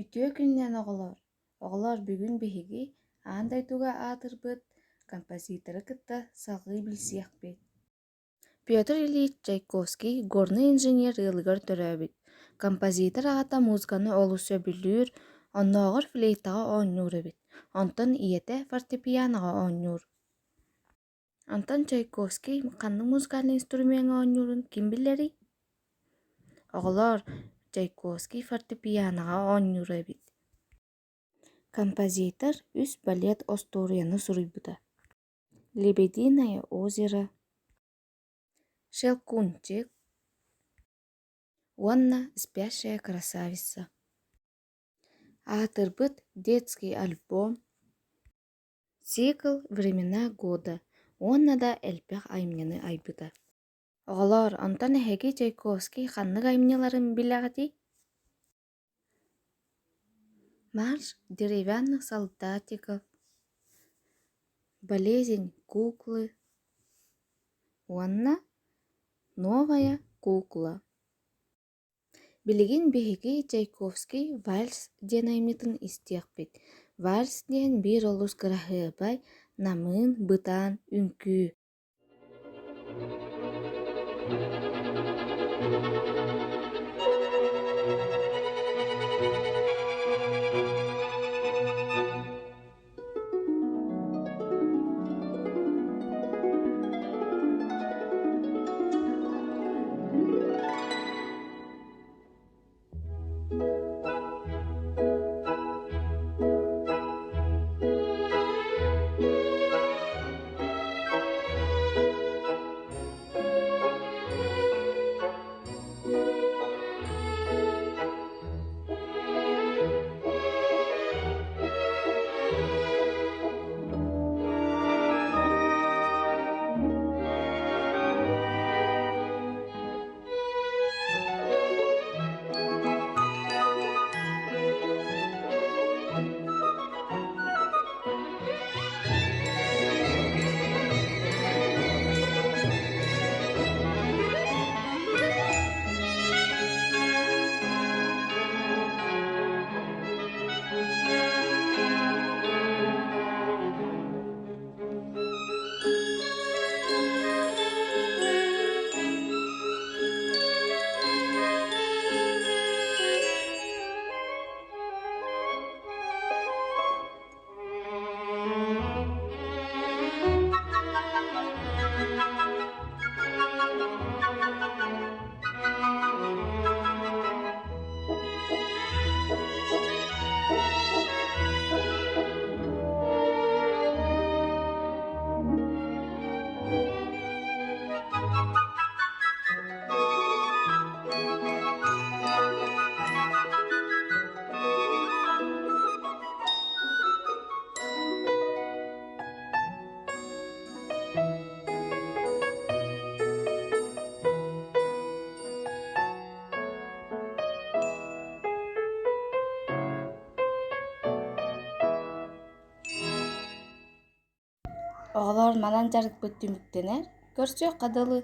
Үтүө күнүнэн оҕолоор! Оҕолоор, бүгүн биһиги аан дойдуга аатырбыт композиторы кытта салҕыы билсиэхпит. Петр Ильич Чайковский горнай инженер ыалыгар төрөөбүт. Композитор аҕата музыканы олус сөбүлүүр, оннооҕор флейтаҕа оонньуур эбит, онтон ийэтэ фортепианоҕа оонньуур. Онтон Чайковский ханнык музыкальнай инструмеҥҥа оонньуурун ким билэрий? Оҕолоор, Чайковский фортепианоҕа оонньуур эбит. Композитор үс балет остуоруйаны суруйбута: «Лебединое озеро», «Щелкунчик» уонна «Спящая красавица». Аатырбыт «Детский альбом», Цикл «Времена года» уонна да элбэх айымньыны айбыта. Оҕолоор, онтон эһиги Чайковский ханнык айымньыларын билэҕитий? Марш деревянных солдатиков, Болезнь куклы уонна Новая кукла. Билигин биһиги Чайковский «Вальс» диэн айымньытын истиэхпит. Вальс диэн биир олус кыраһыабай, намыын, бытаан үҥкүү. Оҕолор манан дьарыкпыт түмүктэнэр, көрсүөххэ дылы.